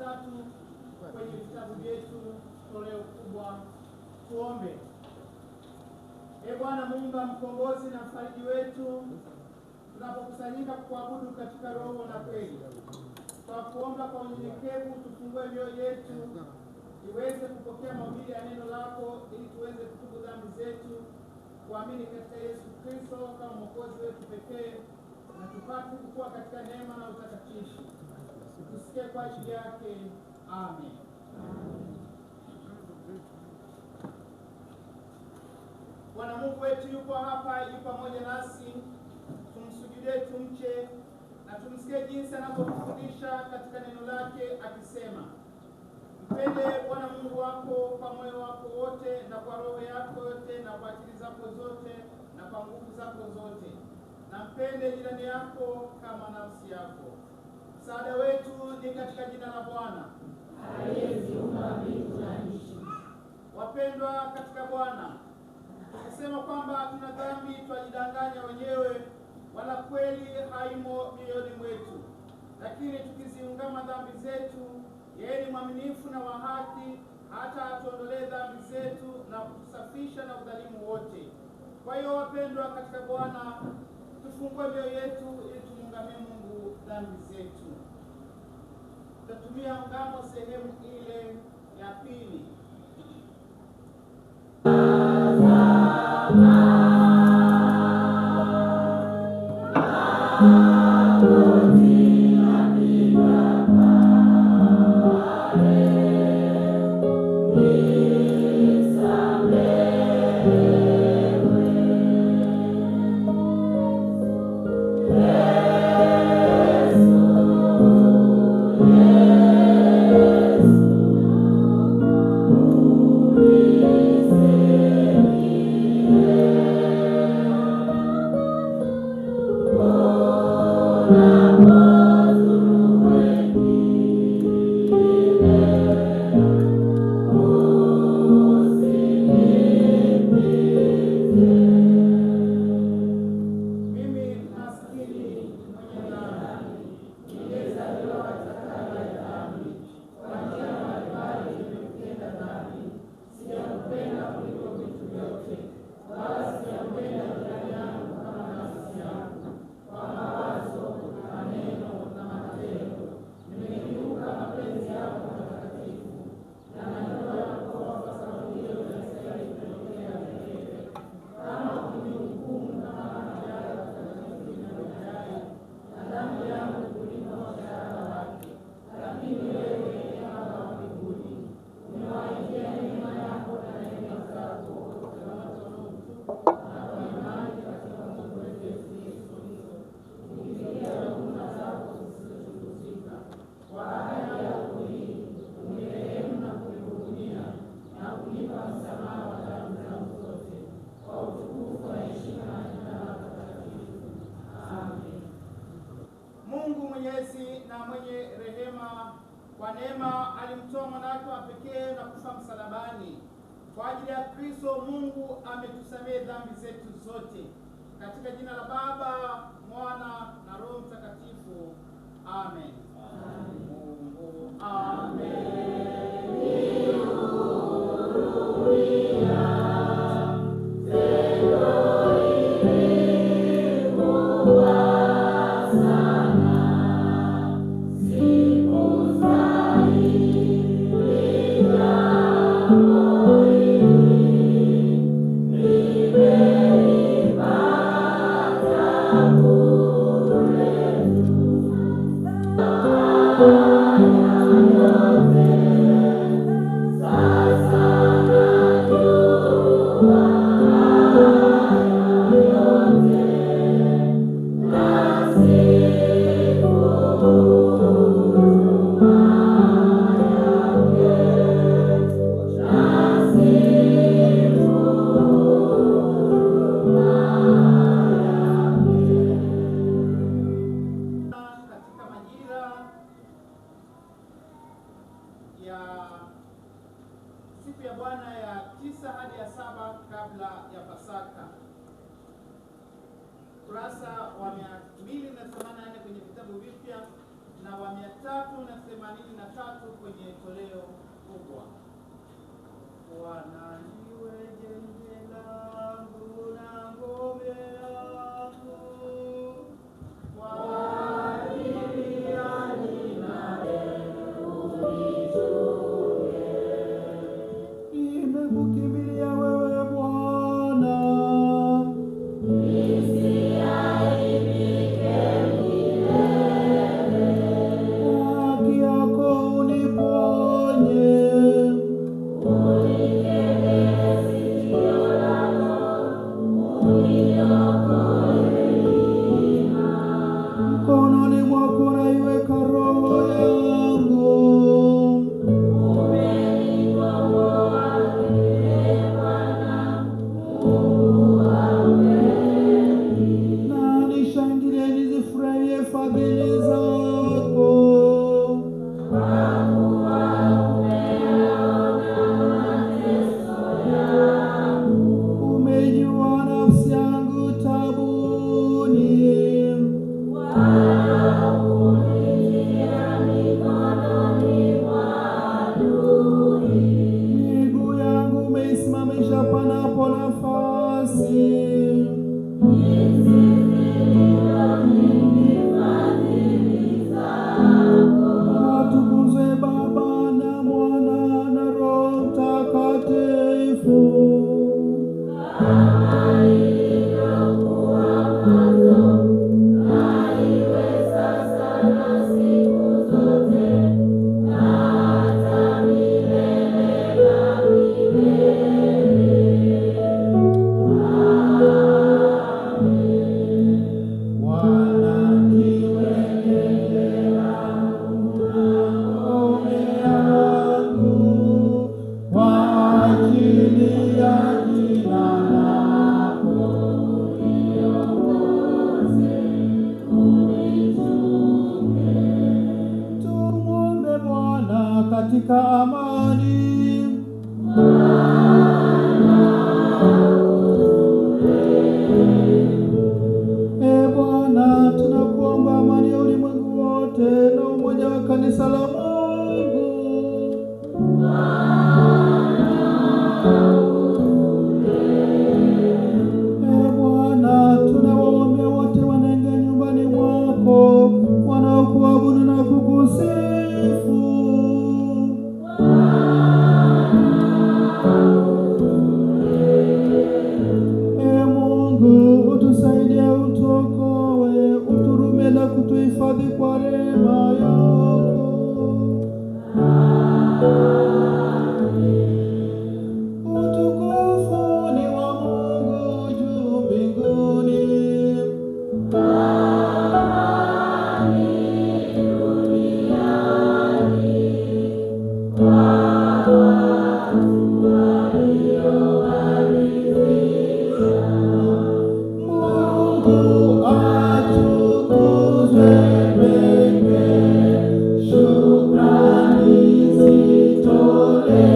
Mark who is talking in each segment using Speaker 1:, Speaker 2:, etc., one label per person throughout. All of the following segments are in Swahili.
Speaker 1: 3 kwenye vitabu vyetu toleo kubwa. Tuombe. E Bwana Muumba, mkombozi na mfariji wetu, tunapokusanyika kuabudu katika roho na kweli, kwa kuomba kwa unyenyekevu tufungue mioyo yetu iweze kupokea mahubiri ya neno lako, ili tuweze kutubu dhambi zetu, kuamini katika Yesu Kristo kama Mwokozi wetu pekee, na tupate kukua katika neema na utakatifu. Tusikie kwa ajili yake. Amen. Bwana Mungu wetu yupo hapa, yupo pamoja nasi. Tumsujudie, tumche na tumsikie jinsi anavyotufundisha katika neno lake akisema: Mpende Bwana Mungu wako kwa moyo wako wote na kwa roho yako yote na kwa akili zako zote na kwa nguvu zako zote, na mpende jirani yako kama nafsi yako. Msaada wetu ni katika jina la Bwana
Speaker 2: aliyeziumba mbingu na nchi.
Speaker 1: Wapendwa katika Bwana, tukisema kwamba tuna dhambi twajidanganya wenyewe, wala kweli haimo mioyoni mwetu. Lakini tukiziungama dhambi zetu, yeye ni mwaminifu na wa haki hata atuondolee dhambi zetu na kutusafisha na udhalimu wote. Kwa hiyo wapendwa katika Bwana, tufungue mioyo yetu ili tumuungamie Mungu dhambi zetu. Tutatumia ungamo sehemu ile ya pili. Na mwenye rehema, kwa neema alimtoa mwana wa pekee na kufa msalabani kwa ajili ya Kristo. Mungu ametusamehe dhambi zetu zote. Katika jina la Baba, Mwana na Roho Mtakatifu. Amen. Amen. Mungu amen. Siku ya Bwana ya 9 hadi ya 7 kabla ya Pasaka. Kurasa wa 284 kwenye vitabu vipya. na wa 383 kwenye toleo kubwa. Bwana ndiwe jenge langu na ngome yangu, kwa ajili ya jina
Speaker 2: unichunge.
Speaker 1: Nimekukimbilia wewe Bwana,
Speaker 2: nisiaibike milele.
Speaker 1: Haki yako uniponye,
Speaker 2: unitegee sikio lako, uniokoe daima.
Speaker 1: Mkononi mwako naiweka roho yangu,
Speaker 2: umenikomboa ee Bwana Mungu wa kweli.
Speaker 1: Na nishangilie nizifurahie fadhili zako,
Speaker 2: kwa kuwa umeyaona mateso yangu,
Speaker 1: umejua nafsi yangu taabuni,
Speaker 2: wala hukunitia mikononi mwa adui.
Speaker 1: Miguu yangu umeisimamisha panapo nafasi,
Speaker 2: Jinsi zilivyo nyingi fadhili zako.
Speaker 1: Atukuzwe Baba na Mwana na Roho Mtakatifu,
Speaker 2: kama ilivyokuwa mwanzo, na iwe sasa na siku zote, na hata milele na milele. Amen.
Speaker 1: Bwana ndiwe jenge langu na ngome yangu, kwa ajili ya jina lako
Speaker 2: Uniongoze, unichunge.
Speaker 1: Tumwombe Bwana katika amani. E Bwana, tunakuomba amani ya ulimwengu wote na umoja wa kanisa la Mungu. E Bwana, tunawaombea wote wanaingia nyumbani mwako, wanaokuabudu na kukusifu. E Mungu, utusaidie, utuokoe, utuhurumie na kutuhifadhi kwa rehema yako. Utukufu ni wa Mungu juu mbinguni.
Speaker 2: Amani duniani kwa watu waliowaridhisha.
Speaker 1: Mungu atukuzwe pekee, shukrani zitolewe,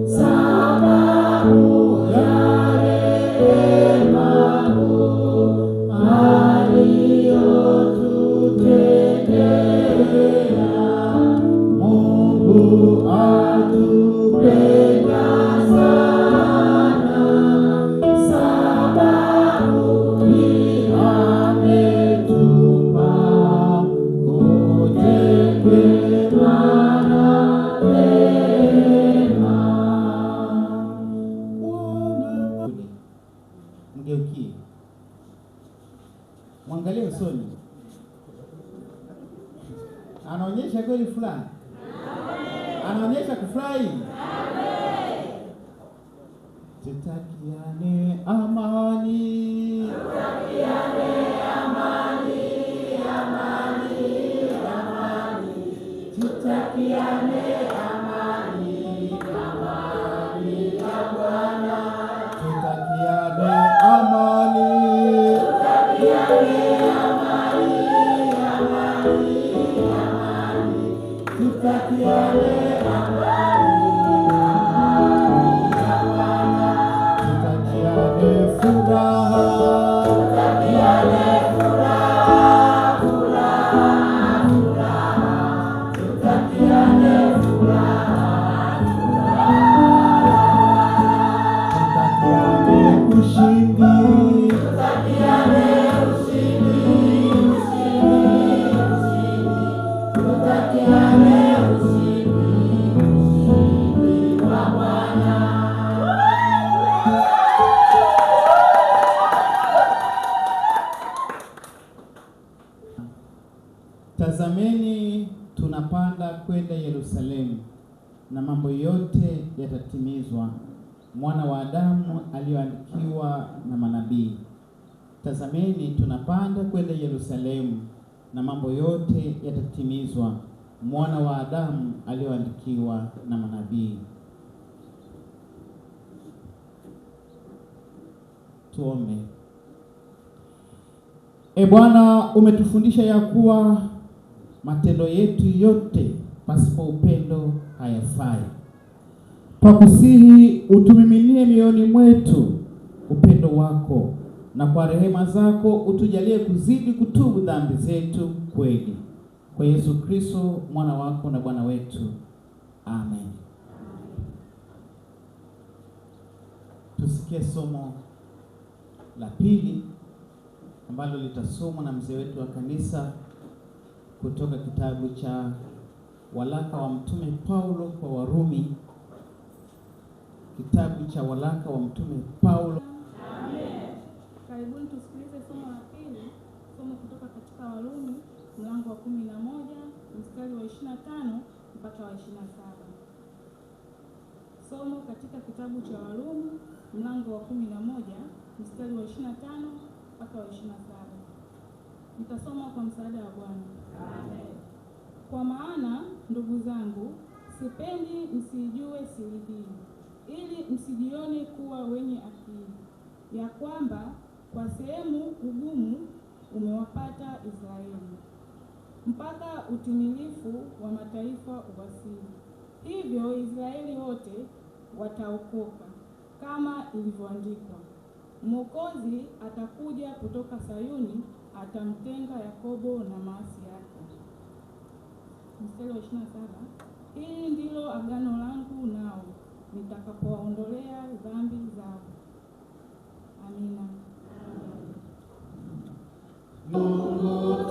Speaker 1: sababu ya rehema kuu aliyotutendea. Mungu atupenda sana, sababu ni ametupa kutegemana rehema. Bwana
Speaker 3: Mgeukie, mwangalie usoni, anaonyesha kweli furaha, anaonyesha kufurahi.
Speaker 1: Tutakiane amani,
Speaker 3: Tutakiane amani, amani ya Bwana.
Speaker 1: Tutakiane amani,
Speaker 3: Tutakiane amani, amani ya Bwana.
Speaker 1: Tutakiane furaha,
Speaker 3: Tutakiane furaha, furaha.
Speaker 1: mambo yote yatatimizwa, mwana wa Adamu aliyoandikiwa na manabii. Tazameni, tunapanda kwenda Yerusalemu, na mambo yote yatatimizwa, mwana wa Adamu aliyoandikiwa na manabii. Tuombe. E Bwana, umetufundisha ya kuwa matendo yetu yote pasipo upendo hayafai. Twakusihi utumiminie mioyoni mwetu upendo wako, na kwa rehema zako utujalie kuzidi kutubu dhambi zetu kweli. Kwa Yesu Kristo mwana wako na Bwana wetu. Amen. Tusikie somo la pili ambalo litasomwa na mzee wetu wa kanisa kutoka kitabu cha Walaka wa Mtume Paulo kwa Warumi. Kitabu cha Walaka wa Mtume Paulo.
Speaker 4: Amen. Karibuni tusikilize somo la pili, somo kutoka katika Warumi mlango wa 11 mstari wa 25 mpaka wa 27. Somo katika kitabu cha Warumi mlango wa 11 mstari wa 25 mpaka wa 27. Nitasoma kwa msaada wa Bwana. Amen. Kwa maana ndugu zangu, sipendi msijue siri hii, ili msijione kuwa wenye akili, ya kwamba kwa sehemu ugumu umewapata Israeli, mpaka utimilifu wa mataifa uwasili. Hivyo Israeli wote wataokoka, kama ilivyoandikwa, Mwokozi atakuja kutoka Sayuni, atamtenga Yakobo na maasi yake. Mstari wa 27, hili ndilo agano langu nao, nitakapowaondolea dhambi zao. Amina.
Speaker 3: Mungu.